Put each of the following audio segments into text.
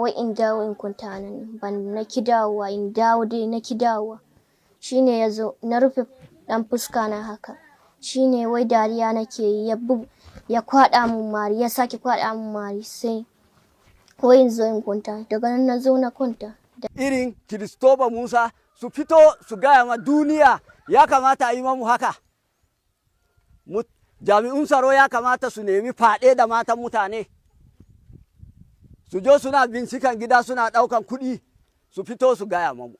Wai in dawo in kwanta nan, ban na ki dawowa, in dawo dai na ki dawowa. Shine ya zo na rufe ɗan fuska na haka. Shine wai dariya nake yi, ya ya kwaɗa mun mari, ya sake kwaɗa mun mari, sai wai in zo in kwanta. Daga nan na zo na kwanta. Irin Kiristoba Musa su fito su gaya ma duniya, ya kamata a yi mamu haka. Jami'un tsaro ya kamata su nemi faɗe da matan mutane. Su jo suna bincikan gida, suna ɗaukan kuɗi, su fito su gaya mamu.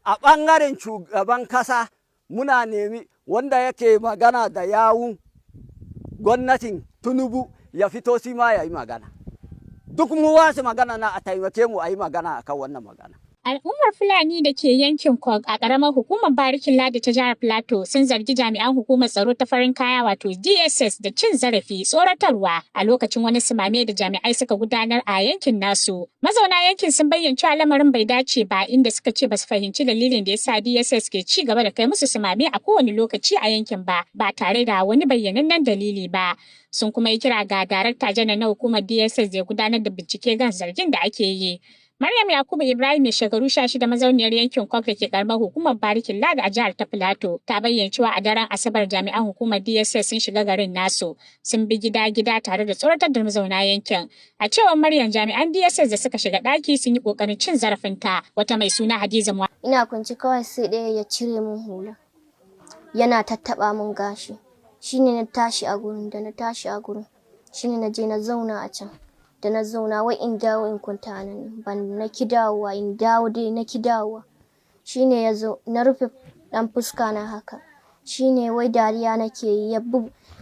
A ɓangaren shugaban kasa, muna nemi wanda yake magana da yawun gwamnatin Tinubu ya fito shi ma ya yi magana. Duk mu wasu magana na a taimake mu a yi magana akan wannan magana. Al'ummar Fulani da ke yankin Kog a ƙaramar hukumar Barikin Ladi ta jihar Plateau sun zargi jami'an hukumar tsaro ta farin kaya wato DSS da cin zarafi, tsoratarwa a lokacin wani sumame da jami'ai suka gudanar a yankin nasu. Mazauna yankin sun bayyana cewa lamarin bai dace ba, inda suka ce basu fahimci dalilin da yasa DSS ke ci gaba da kai musu sumame a kowane lokaci a yankin ba, ba tare da wani bayyanannen dalili ba. Sun kuma yi kira ga Darakta Janar na hukumar DSS da ya gudanar da bincike kan zargin da ake yi. Maryam Yakubu Ibrahim, mai shekaru 16, mazauniyar yankin Kog da ke karamar hukumar Barikin Ladi a jihar ta Filato, ta bayyana cewa a daren Asabar jami'an hukumar DSS sun shiga garin nasu, sun bi gida-gida tare da tsoratar da mazauna yankin. A cewar Maryam, jami'an DSS da suka shiga ɗaki sun yi ƙoƙarin cin zarafinta, wata mai suna Hadiza. Ina kwance kawai sai ɗaya ya cire min hula. Yana tattaɓa min gashi. Shine na tashi a gurin, da na tashi a gurin, shine na je na zauna a can. Da na zauna, wai in dawo in kwanta nan, ban na ki dawowa, in dawo dai na ki dawowa. Shine ya zo na rufe ɗan fuska na haka. Shine wai dariya nake yi, ya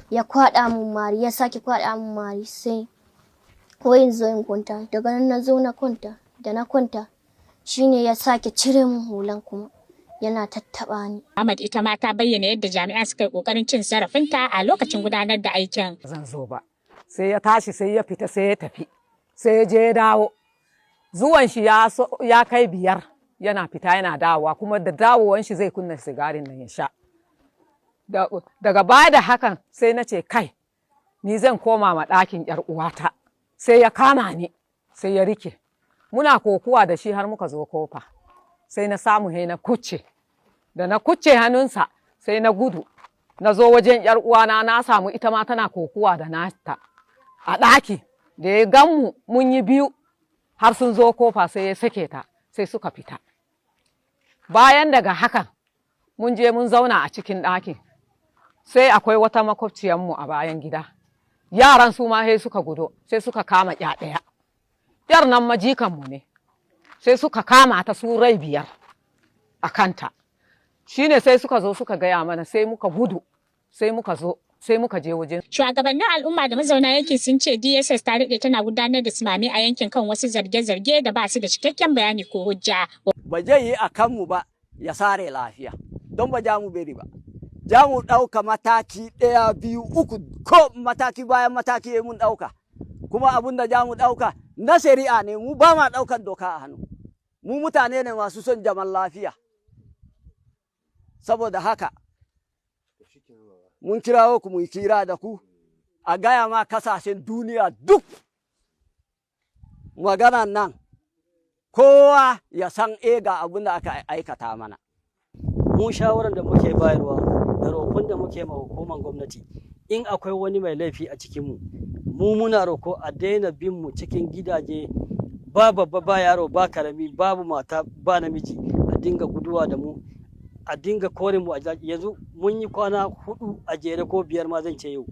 ya kwaɗa mun mari, ya sake kwaɗa mun mari, sai wai in zo in kwanta. Daga nan na zo na kwanta. Da na kwanta, shine ya sake cire min hulan kuma yana tattaɓa ni. Ahmad ita ma ta bayyana yadda jami'an suka yi ƙoƙarin cin zarafinta a lokacin gudanar da aikin. Zan zo ba. Sai ya tashi, sai ya fita, sai ya tafi, sai ya je ya dawo. Zuwan shi ya kai 5 yana fita yana dawowa, kuma da dawowan shi zai kunna sigarin nan ya sha. Daga baya da hakan sai na ce, "Kai, ni zan koma ma ɗakin yar uwata." Sai ya kama ni, sai ya rike, muna kokuwa da shi har muka zo kofa. Sai na samu he na kucce. Da na kucce hannunsa, sai na gudu na zo wajen yar uwana. Na samu ita ma tana kokuwa da nata a ɗaki. Da ya gan mu mun yi biyu har sun zo kofa, sai ya sake ta, sai suka fita. Bayan daga hakan mun je mun zauna a cikin ɗakin, sai akwai wata makwabciyarmu a bayan gida. Yaran su ma sai suka gudo, sai suka kama ya ɗaya. Yar nan majikanmu ne. Sai suka kama ta su rai 5 a kanta. Shine sai suka zo suka gaya mana, sai muka gudu, sai muka zo, sai muka je wajen. Shugabannin al'umma da mazauna yankin sun ce DSS ta daɗe tana gudanar da sumame a yankin kan wasu zarge-zarge da ba su da cikakken bayani ko hujja. Ba zai yi a kanmu ba ya sare lafiya, don ba ja mu bari ba. Ja mu ɗauka mataki ɗaya, biyu, uku, ko mataki bayan mataki mun ɗauka. Kuma abin da ja mu ɗauka na shari'a ne, mu ba ma ɗaukan doka a hannu. Mu mutane ne masu son zaman lafiya. Saboda haka, mun kirawo ku mu yi kira da ku a gaya ma kasashen duniya duk maganan nan, kowa ya san e ga abin da aka aikata mana. Mu shawaran da muke bayarwa da roƙon da muke ma hukumar gwamnati, in akwai wani mai laifi a cikinmu, mu muna roko a daina bin mu cikin gidaje, ba babba ba yaro ba karami, babu mata ba namiji, a dinga guduwa da mu, a dinga kore mu a yanzu mun yi kwana 4 a jere ko 5 ma zan ce, yau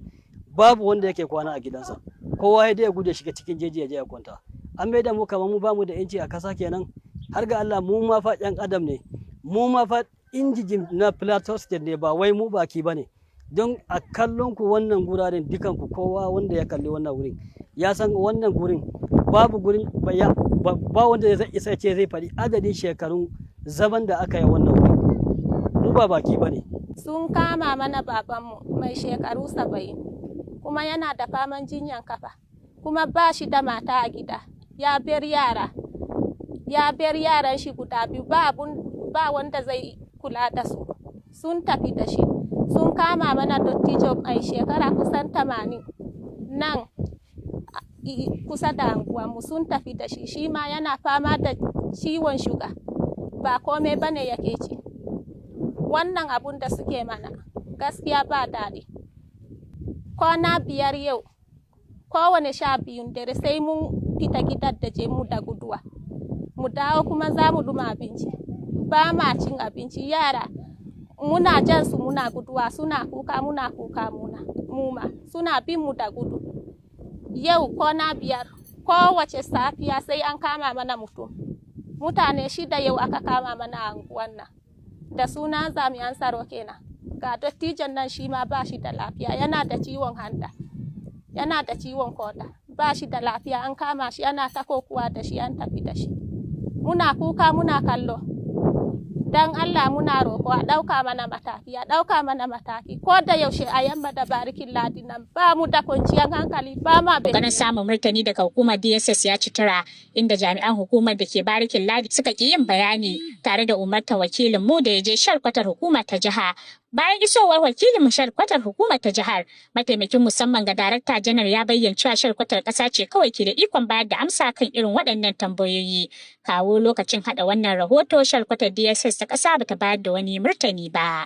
babu wanda yake kwana a gidansa. Kowa ya dai gudu shiga cikin jeji ya je ya kwanta. An mai da mu kamar mu bamu da yanci a kasa kenan. Har ga Allah, mu ma fa yan adam ne, mu ma fa indigene na Plateau State ne, ba wai mu baki ba ne. Don a kallon ku wannan guraren dukan ku, kowa wanda ya kalli wannan wurin ya san wannan gurin babu gurin ba wanda zai isa ce zai faɗi adadin shekarun zaman da aka yi wannan wurin. Mu ba baki ba ne. Sun kama mana babanmu mai shekaru 70, kuma yana da faman jinyan kafa, kuma ba shi da mata a gida. Ya bar yara, ya bar yaran shi guda biyu, ba abun ba wanda zai kula da su. Sun tafi da shi. Sun kama mana dottijo mai shekara kusan 80 nan. kusa da anguwanmu sun tafi da shi. Shi ma yana fama da ciwon shuga, ba komai bane yake ci. Wannan abun da suke mana gaskiya ba daɗi. Kwana 5 yau, kowane 12n dare sai mun fita gidan da je mu da guduwa, mu dawo kuma za mu duma abinci, ba ma cin abinci. Yara muna jan su muna guduwa, suna kuka, muna kuka, muna muma suna bin mu da gudu. Yau kwana 5, kowace safiya sai an kama mana mutum. Mutane 6 yau aka kama mana a anguwan nan da suna jami'an tsaro kenan. Ga dattijon nan, shi ma ba shi da lafiya, yana da ciwon hanta, yana da ciwon koda, ba shi da lafiya, an kama shi ana ta kokuwa da shi, an tafi da shi. Muna kuka, muna kallo. Dan Allah muna roko a ɗauka mana mataki, a ɗauka mana mataki. Ko da yaushe a yamma da Barikin Ladi nan ba mu da kwanciyar hankali, ba ma. Ganin samun martani daga hukumar DSS ya ci tura, inda jami'an hukumar da ke Barikin Ladi suka ki yin bayani tare da umartar wakilin mu da ya je shalkwatar hukumar ta jiha. Bayan isowar wakilin mu shalkwatar hukumar ta jihar, mataimakin musamman ga darakta janar ya bayyana cewa shalkwatar ƙasa ce kawai ke da ikon bayar da amsa kan irin waɗannan tambayoyi. Kawo lokacin haɗa wannan rahoto, shalkwatar DSS ta ƙasa bata bayar da wani martani ba.